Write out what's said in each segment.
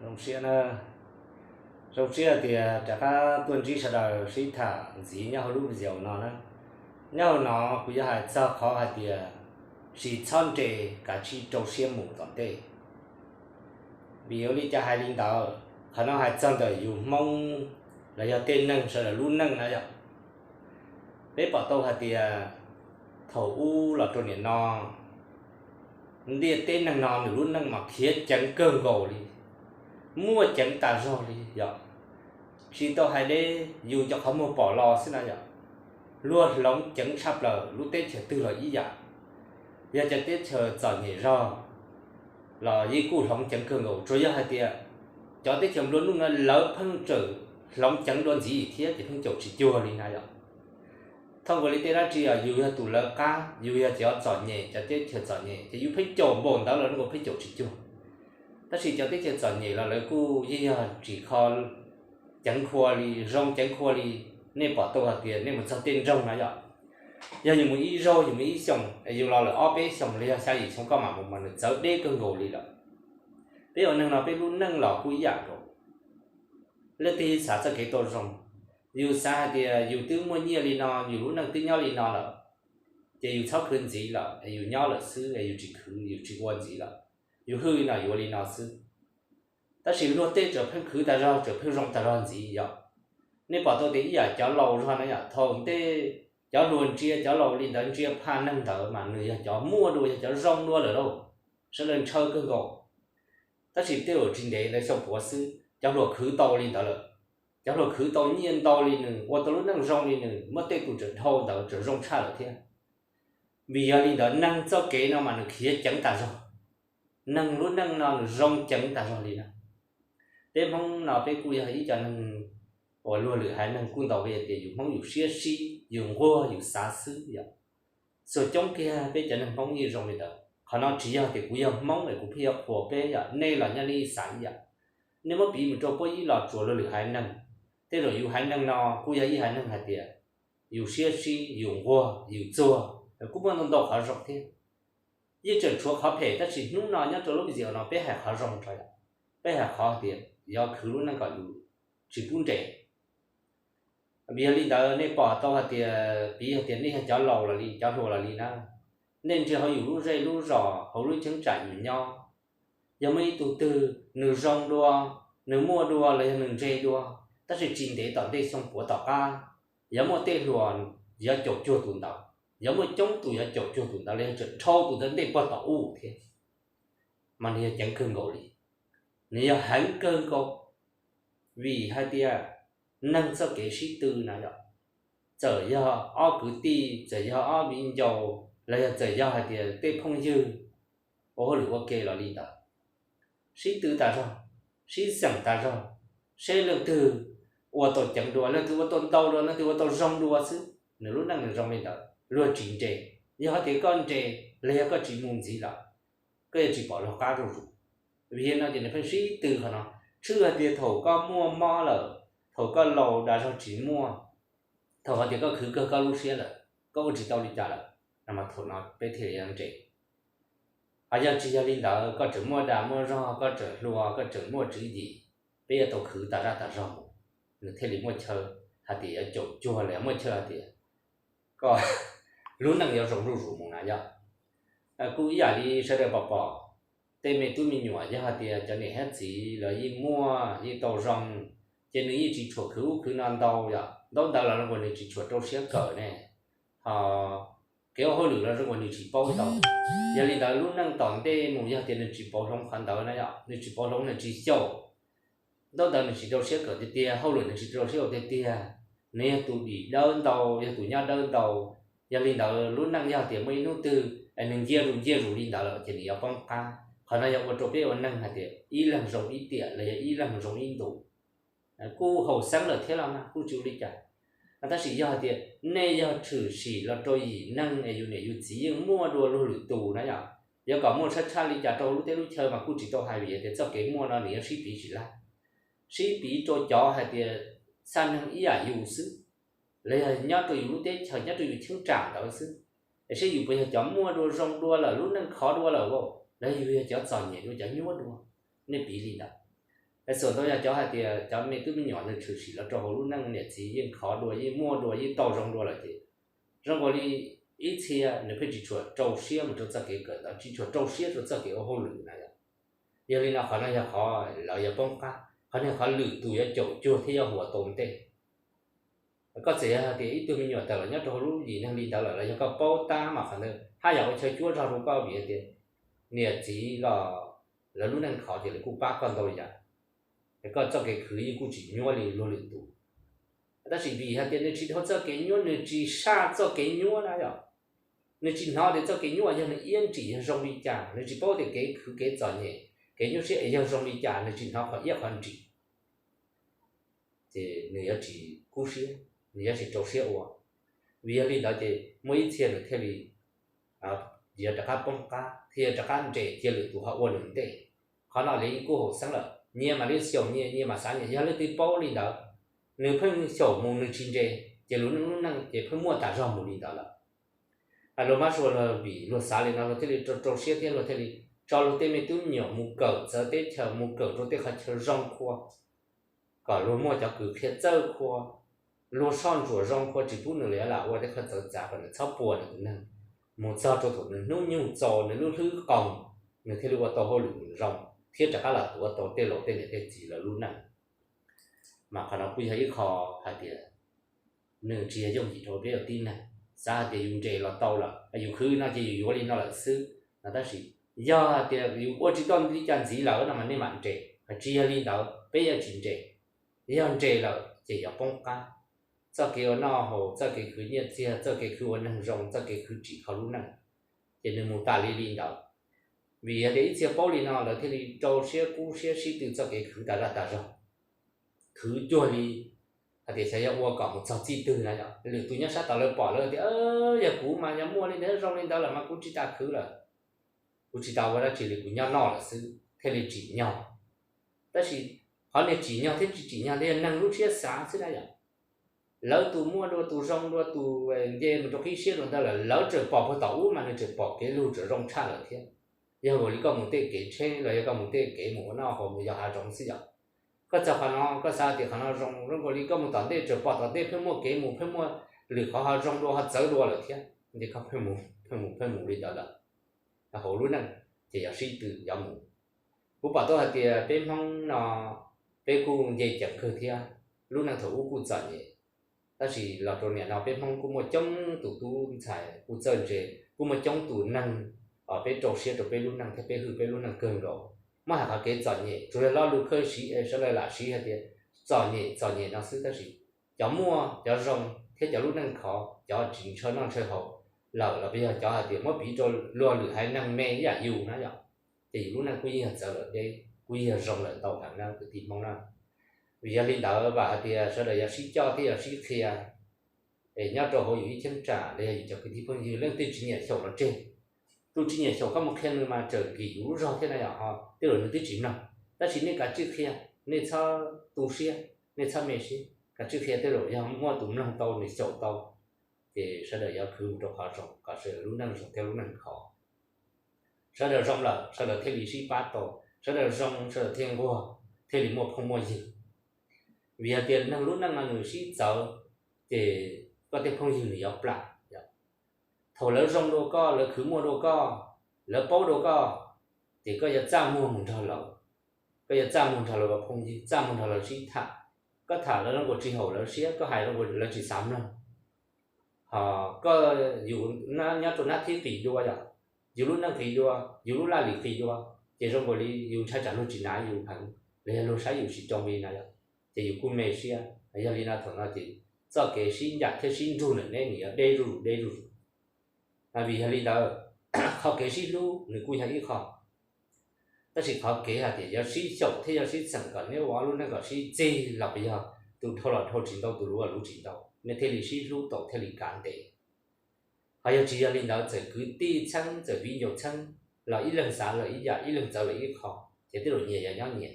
Zoo siab na, zoo siab tias rov qab tuaj ntsib sawv daws sib tham ntxiv nyob hauv lub video no na. Nyob hauv no kuv yuav hais txog qhov hais tias sis txhob nres kav tsij rau siab mus tom ntej. Vim ua li cas hais li ntawd? Qhov no hais txog ntawm yus Hmoob los yog tej neeg sawv daws lub neej na yom. Peb pom tau hais tias thaum ub los rau nim no, ntiaj teb neeg no nws lub neej mas khiav ceev kawg nkaus li, muaj ceev tas zog li yom. Tsis tau hais deb, yus cov qhov muag pom los xwb na yom, luag hloov ceev tshaj plaws, lub teb chaws twg los ib yam. Yog cov teb chaws txom nyem zog los yeej kuj hloov ceev kawg nkaus, tsuas yog hais tias cov teb chaws nplua nuj no lawv pheej tseem hloov ceev dua ntxiv thiab ces pheej caum tsis cuag li na yom. Thaum ua li tej dab tsi yog yus yog tus lawv qab, yus yog cov txom nyem, cov teb chaws txom nyem ces yus pheej caum npaum ntawd los nws pheej caum tsis cuag. Tab sis cov teb chaws txom nyem los lawv kuj yeej yog tsis kho ceev khua li, zoo ceev khua li. Nej pom tau hais tias nej mus txog tej nroog no yom, yog yus mus ib zaug yus mus ib xyoos es yus los lawm ob peb xyoos los yog xya yim xyoo koj mam mus mas nws txawv deb kawg nkaus li lawm. Peb ua neeg no peb lub neej los kuj ib yam nkaus. Leej twg xav txoj kev tau zoo, yus xav hais tias yus twb muaj nyiaj li no, yus lub neej twb nyob li no lawm, ces yus txhob khwv ntxiv lawm es yus nyob lawm xwb es yus tsis khwv, yus tsis ua ntxiv lawm, yus hwj li no yus ua li no xwb. Tab sis luag tej tseem pheej khwv tas zog, tseem pheej zoo tas zog ntxiv yom. Nej pom tau tias ib yam cov laus zog na yom, thaum ntej cov hluas ntsia cov laus li ntawd ntsia phaj neeg ntawd mas nws yog cov muaj dua, yog cov zoo dua lawm lauj, sawv daws ntshaw kawg nkaus. Tab sis tej zaum tsis ntev ntawd xyoo puav xwb cov hluas khwv tau li ntawd lawm, cov hluas khwv tau nyiaj ntau li nws, ua tau lub neej zoo li nws, muaj tej tus tseem dhau ntawd tseem zoo tshaj lawm thiab. Vim yog li ntawd neeg txoj kev no mas nws khiav ceev tas zog, neeg lub neej no nws zoo ceev tas zog li na. Peb Hmoob no peb kuj yog ib co neeg uas luag lwm haiv neeg kuj ntaus li tias yus Hmoob yus siab sib, yus nquag yus xav xwb yom. Txhua coob kiag peb cov neeg Hmoob yeej zoo li ntawd. Qhov no tsis yog tias kuv yog Hmoob es kuv pheej yuav qhuas peb yom, nej los nyob nej yeej xav ib yam. Nej muab piv mus rau puab ib los tsuas luag lwm haiv neeg, tej zaum yus haiv neeg no kuj yog ib haiv neeg hais tias yus siab sib, yus nquag yus txuag, kuj muaj ntau ntau qhov zoo thiab. Yeej tseem tshuav qhov phem tab sis hnub no nyob rau lub video no peb hais qhov zoo tso yom. Peb hais qhov tias yuav khwv lub neej kom yus tsis pub nres. Vim yog li ntawd nej pom tau hais tias piv hais tias nej yog cov laus los li cov hluas los li na, nej ntsia hauv yus lub zej lub zos, hauv lub cheeb tsam yus nyob, yog muaj ib tug twg nws zoo dua, nws muaj dua los yog nws ntse dua, tab sis tsis ntev tom ntej xyoo puav tom qab yuav muaj tej hluas yuav caum cuag tus ntawd, yuav muaj coob tus yuav caum cuag tus ntawd los yog tseem dhau tus ntawd ntej puag tom ub thiab. Mas nws yog ceev kawg nkaus li, nws yog heev kawg nkaus. Vim hais tias neeg txoj kev sib tw na yom, txawm yog ob kwv tij, txawm yog ob viv ncaus, los yog txawm yog hais tias tej phooj ywg ua hauj lwm ua ke los li ntawd, sib tw tas zog, sib xeem tas zog, seb leej twg ua tau ceev dua, leej twg ua tau ntau dua, leej twg ua tau zoo dua xwb, nws lub neej nws zoo li ntawd luag tsis nres. Yog hais tias koj nres los yog koj tsis mus ntxiv lawm, koj yuav tsis pom luag qab zuj zus. Vim li no ces nws pheej sib tw qhov no, tshwj hais tias thaum koj muaj mob lawm, thaum koj laus dag zog tsis muaj, thaum hais tias koj khwv kawg koj lub siab lawm, koj ua tsis tau li cas lawm, no mas thaum no peb thiaj li nres. Ho yog tsis yog li ntawd koj tseem muaj dag muaj zog, koj tseem hluas, koj tseem muaj tswv yim, peb yuav tau khwv tas zaj tas zog mus, nws thiaj li muaj chaw hais tias yuav caum cuag los yog muaj chaw hais tias koj lub neej yuav zoo zuj zus mus na yom. Kuj ib yam li sawv daws pom pom, tej me tub me nyuam yog hais tias cov niam thiab txiv lawv yeej muaj yeej tau zoo, ces nws yeej tsis tshua khwv ub khwv no ntau yom, ntaub ntawv los zoo uas nws tsis tshua rau siab kawm ne, ho kev ua hauj lwm los zoo uas nws tsis paub ntau. Yog li ntawd lub neej tom ntej mus yog tias nws tsis pauv hloov qhov ntawd na yom, nws tsis pauv hloov nws tsis xyaum, ntaub ntawv nws tsis rau siab kawm tiag tiag, hauj lwm nws tsis rau siab ua tiag tiag, nws yog tus dim dawb ntau, yog tus nyob dawb ntau. Yog li ntawd lub neej yog tias muaj ib hnub twg es nws ncia zus ncia zus li ntawd lawm ces nws yuav poob qab. Qhov no yog ua rau peb ua neeg hais tias ib leeg zoo ib tiam los yog ib leeg zoo ib ntus. Kuj haum xeeb lawm thiab los mas kuj tsis ua li cas. Tab sis yog hais tias nej yog tshwm sim los rau yim neeg es yus niam yus txiv yeej muaj dua luag lwm tus na yom, yuav kom muaj tshaj tshaj li cas rau lub teb lub chaw mas kuj tsis tau hais vim tias txoj kev muaj no nws yuav sib piv tsis laj, sib piv rau cov hais tias xaj neeg ib yam yus xwb, los yog nyob rau yus lub teb chaws nyob rau yus cheeb tsam ntawd xwb. Es seb yus puas yog cov muaj dua zoo dua lawm lub neej khov dua lawm, los yus yog cov txom nyem dua cov nyuaj dua. Nej piv li ntawd. Xuas ntau yog cov hais tias cov me tub me nyuam nws tshwm sim los rau hauv lub neej, niam txiv yeej khov dua, yeej muaj dua, yeej tau zoo dua lawm ces zoo nkaus li ib txhia nws pheej tsis tshua rau siab mus rau txoj kev kawm ntawv, tsis tshua rau siab rau txoj kev ua hauj lwm na yom. Yog li no qhov no yog qhov lawv yuav poob qab, qhov no yog qhov lwm tus yuav caum cuag thiab yuav ua tau ntej. Koj txawm yog hais tias ib tug me nyuam tawm los nyob rau hauv lub yim neeg li ntawd lawm los yog koj paub tab mas qhov ntawd haj yam ua chaw cuab zog rau koj vim hais tias niam txiv los lawv lub neej khov ces lawv kuj pab koj ntau yam, es koj txoj kev khwv yeej kuj tsis nyuaj li luag lwm tus. Tab sis vim hais tias nws tsis dhau txoj kev nyuaj, nws tsis saj txoj kev nyuaj na yom, nws tsis hnov tias txoj kev nyuaj yog nws iab ntsim yog zoo li cas, nws tsis paub tias kev khwv kev txom nyem kev nyuaj siab es yog zoo li cas, nws tsis hnov qhov iab qhov ntsim, ces nws yuav tsis kub siab, nws yuav tsis rau siab ua. Vim yog li ntawd ces muaj ib txhia nws thiaj li yuav rov qab poob qab thiab yuav rov qab nres cia lwm tus ho ua nws ntej. Qhov no li kuj haum xeeb lawm, nyias mam li xyaum nyias, nyias mam xav nyias. Yog leej twg paub li ntawd, nws pheej xyaum mus nws tsis nres ces luag lub neej ces pheej muaj tas zog mus li ntawd lawm. Luag mab sua luag vim luag xav li no luag thiaj li rau rau siab thiab luag thiaj li tso luag tej me tub me nyuam mus kawm txawv teb chaws, mus kawm rau tej qhov chaw zoo qhua, kom luag muaj cov kws qhia txawj qhua, luag soj ntsuam zoo qhua, tsis pub nws li lam ua tej qhov txawv txav kom nws txhob puas nws tus neeg, mus txog rau thaum nws hnub nyoog txaus nws lub hlwb qoos, nws thiaj li ua tau hauj lwm zoo thiab rov qab los tuav tau tej laus tej niam tej txiv lawv lub neej. Mas qhov no kuj yog ib qho hais tias nws tsis yog yooj yim rau peb ua tib neeg. Xav hais tias yus nres los tau lawm, yus khwv no ces yus yuav li no lawm xwb no, tab sis yog hais tias yus ua tsis tau li cas ntxiv lawm no mas nej mam nres, hos tsis yog li ntawd peb yuav tsis nres. Yog nres lawm ces yuav poob qab. Txoj kev ua noj haus, txoj kev khwv nyiaj txiag, txoj kev khwv ua neeg zoo, txoj kev khwv tsim kho lub neej, ces nws mus tas li li ntawd. Vim hais tias ib txhia paub li no lawv thiaj li rau siab kub siab sib tw txoj kev khwv tas zaj tas zog, khwv cuag li hais tias xyov yuav ua kom mus txog txij twg na yom. Lwm tus nyob sab tod lawv pom lawv tias yog kuv mas yog muaj li ntawd zoo li ntawd lawm mas kuv tsis tas khwv lawm, kuv tsis tas ua dab tsi li, kuv nyob noj lawm xwb, thiaj li tsim nyog. Tab sis qhov niag tsim nyog thiab tsis tsim nyog ntawd yog neeg lub siab xav xwb na yom. Lawv tus muaj dua, tus zoo dua, tus nce mus rau qib siab dua ntawd lawm, lawv tseem pom puag tom ub mas nws tseem pom kev lug tseem zoo tshaj lawm thiab. Yog ua li koj mus tej kev tsheb los yog koj mus tej kev mus ua noj haus mus yos hav zoov xwb yom. Koj txog qhov no koj xav tias qhov no zoo, zoo nkaus li koj mus tom ntej tseem pom tom ntej pheej muaj kev mus, pheej muaj lwm qhov ho zoo dua ho txawv dua lawm thiab, ces koj pheej mus pheej mus pheej mus li ntawd lawm, hauv lub neej ces yog sib tw yuav mus. Kuv pom tau hais tias peb Hmoob no peb kuj nce ceev kawg thiab, lub neej thaum ub kuj txom nyem, tab sis los rau niaj no peb Hmoob kuj muaj coob tus tub ntxhais kuj txawj ntse, kuj muaj coob tus neeg peb rau siab rau peb lub neej thiab peb hwm peb lub neej kawg nkaus. Muab hais qhov kev txom nyem tsuas yog lo lus khawj siv es sawv daws lam siv hais tias txom nyem txom nyem no xwb, tab sis cov muaj cov zoo thiab cov lub neej khov, cov tsis ntshaw noj ntshaw haus lawm los yog cov hais tias muab piv rau luag lwm haiv neeg me ib yam yus na yom, ces yus lub neej kuj yeej yog txawv lawm deb, kuj yeej yog zoo lawm ntau heev na kwv tij Hmoob na. Vim yog li ntawd vam hais tias sawv daws yuav sib coj thiab yuav sib qhia, es nyob rau hauv yus ib cheeb tsam los yog yus cov kwv tij phooj ywg leej twg tsis nyiam xyaum los tseg. Tus tsis nyiam xyaum koj mus qhia nws mas tseem nkim yus lub zog thiab na yom, ho tej zaum nws twb tsis mloog. Tab sis nej kav tsij qhia, nej txhob tu siab, nej txhob me siab, kav tsij qhia, tej zaum yog muaj tus mloog tau nws xyaum tau, ces sawv daws yuav khwv mus rau qhov zoo kom sawv daws lub neej zoo thiab lub neej khov. Sawv daws zoo lawm sawv daws thiaj li sib pab tau, sawv daws zoo sawv daws thiaj nquag, thiaj li muaj phooj muaj ywg. Vim hais tias neeg lub neej no nws sib txawv, ces koj tej phooj ywg nws yuav plam. Thaum lawv zoo dua koj, lawv khwv muaj dua koj, lawv paub dua koj, ces koj yuav txaj muag mus nrog lawv, koj yuav txaj muag nrog lawv ua phooj ywg, txaj muag nrog lawv sib tham. Koj tham lawv zoo nkaus tsis haum lawv siab, koj hais zoo nkaus lawv tsis xav mloog. Ho koj, yus nyob rau nab thib qis dua yom, yus lub neej qis dua, yus lub laj lim qis dua, ces zoo nkaus li yus ntshai tsam luag tsis hnav yus heev los yog luag saib yus tsis zoo li na yom, ces yus kuj me siab. Yog li no thaum no ces txoj kev sib ncaim thiab sib nrug ntawm neb nws yuav deb zuj zus deb zuj zus. Vim yog li ntawd, qhov kev sib hlub nws kuj yog ib qho, tab sis qhov kev hais tias yuav sib xyaum thiab yuav sib txheem kom neb ua ob lub neej kom sib txig los puas yog tus dhau los dhau tsis ntau, tus luv los luv tsis ntau, nej thiaj li sib hlub tau thiaj li kav ntev. Ho yog tsis yog li ntawd, txawm kwv tij txheeb, txawm viv ncaus txheeb, los ib leeg xav lawm ib yam, ib leeg txawv lawm ib qho, ces tej zaum nyias yuav nyob nyias.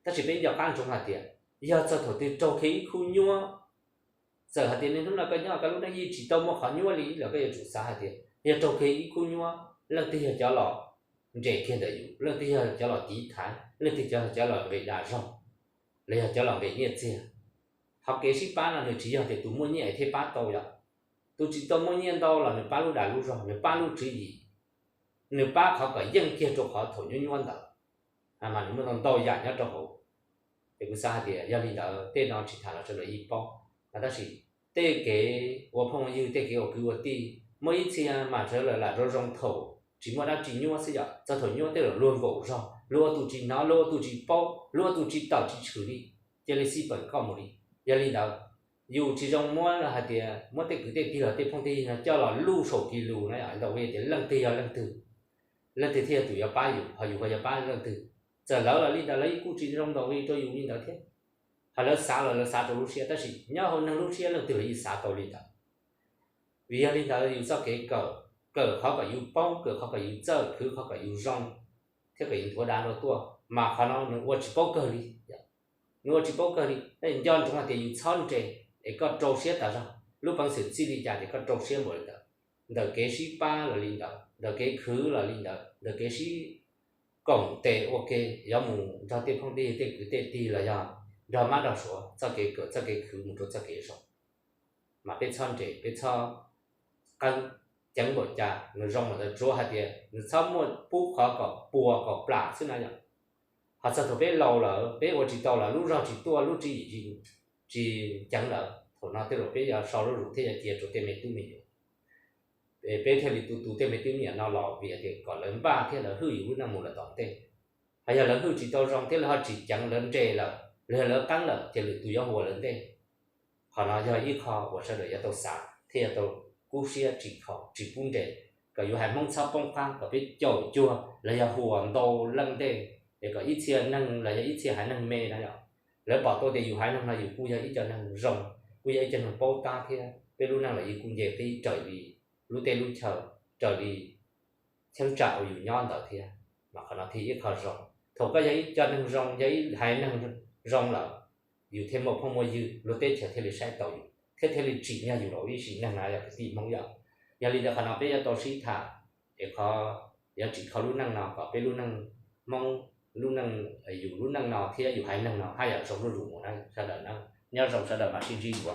Tab sis peb nco qab ntsoov hais tias yog txog thaum twg raug kiag ib khub nyuaj, txawm hais tias niaj hnub no koj nyob koj lub neej yeej tsis tau muaj qhov nyuaj li los koj yuav tsum xav hais tias yog raug kiag ib khub nyuaj, leej twg yog cov los nres kiag ntawm yus, leej twg yog cov los tiv thaiv, leej twg yog cov los nqis das zog, los yog cov los nqis nyiaj txiag. Ho kev sib pab no nws tsis yog tias tus muaj nyiaj es thiaj pab tau yom. Tus tsis tau muaj nyiaj ntau los nws pab lub dag lub zog, nws pab lub tswv yim, nws pab qhov kom yeej kiag rau qhov thaum nyuaj nyuaj ntawd, mas nws muaj ntau ntau yam nyob rau hauv. Ces kuv xav hais tias yog li ntawd tej no tsis tham los sawv daws yeej paub, mas tab sis tej kev ua phooj ua ywg, tej kev ua kwv ua tij, muaj ib txhia mas sawv daws lam zoo zoo thaum tsis muaj dab tsi nyuaj xwb yom, txog thaum nyuaj tej zaum luag nkaum zog, luag ua tus tsis hnov, luag ua tus tsis paub, luag ua tus tsis tawm tsis tshwm li, cia li xij peem koj mus li. Yog li ntawd, yus tsis zoo muab hais tias muab tej kwv tej tij los tej phooj tej ywg no coj los luj saum kis lus no yom, ntawm ua tias leej twg yog leej twg, leej twg thiaj yog tus yuav pab yus, ho yus ho yuav pab leej twg. Txawm lawv los li ntawd lawv yeej kuj tsis zoo ntaus nqi rau yus li ntawd thiab. Ho lawv xav los lawv xav rau lub siab, tab sis nyob hauv neeg lub siab leej twg los yeej xav tau li ntawd. Vim yog li ntawd yus txoj kev kawm, kawm qhov kom yus paub, kawm qhov kom yus txawj, khwv qhov kom yus zoo, thiab kom yus nthuav dav rau tuaj, mas qhov no nws ua tsis paub kawg li. Nws ua tsis paub kawg li, nco ntsoov hais tias yus txhob nres es koj rau siab tas zog. Lub peev xwm txij li cas ces koj rau siab npaum li ntawd. Ntawm kev sib pab los li ntawd, ntawm kev khwv los li ntawd, ntawm kev sib koom tes ua ke yuav mus nrog tej phooj tej ywg, tej kwv tej tij los yog nrog mab nrog suav, txoj kev kawm txoj kev khwv mus rau txoj kev zoo. Mas peb txhob nres, peb txhob qeeb, ceev npaum cas nws zoo npaum ntawd, tsuav hais tias nws txhob muaj pub qhov kom puas kom plam xwb na yom. Ho txog thaum peb laus lawm, peb ua tsis tau lawm, lub zog tsis tuaj, lub tswv yim tsis ceev lawm, thaum no tej zaum peb yuav so zuj zus thiab yuav cia rau tej me tub me nyuam. Peb thiaj li tu tu tej me tub me nyuam no los vim tias kom lawv npaj thiab lawv hwj yus lub neej mus lawm tom ntej. Ho yog lawv hwj tsis tau zoo thiab lawv ho tsis ceev, lawv nres lawm los yog lawv qeeb lawm ces lwm tus yuav hu ua lawv ntej. Qhov no yog ib qho uas sawv daws yuav tau xav thiab yuav tau kub siab tsis kho tsis pub nres, kom yus haiv Hmoob txhob poob qab, kom peb caum cuag los yog hu ua ntau leej ntej, es kom ib txhia neeg los yog ib txhia haiv neeg me na yom, lawv pom tau tias yus haiv neeg no yus kuj yog ib co neeg zoo, kuj yog ib co neeg paub tab thiab peb lub neej los yus kuj nce qib raws li lub teb lub chaw, raws li cheeb tsam uas yus nyob ntawd thiab. Mas qhov no thiaj ib qho zoo, thaum koj yog ib co neeg zoo, yog ib haiv neeg zoo lawm, yus thiaj muaj phooj muaj ywg, luag teb chaws thiaj li saib tau yus thiab thiaj li tsim nyog yus los ib sim neeg na yom kwv tij Hmoob yom. Yog li ntawd qhov no peb yuav tau sib tham es qhov yuav tsim kho lub neej no kom peb lub neej Hmoob, lub neej, yus lub neej no thiab yus haiv neeg no haj yam zoo zuj zus mus na sawv daws na. Nyob zoo sawv daws mam sib ntsib dua.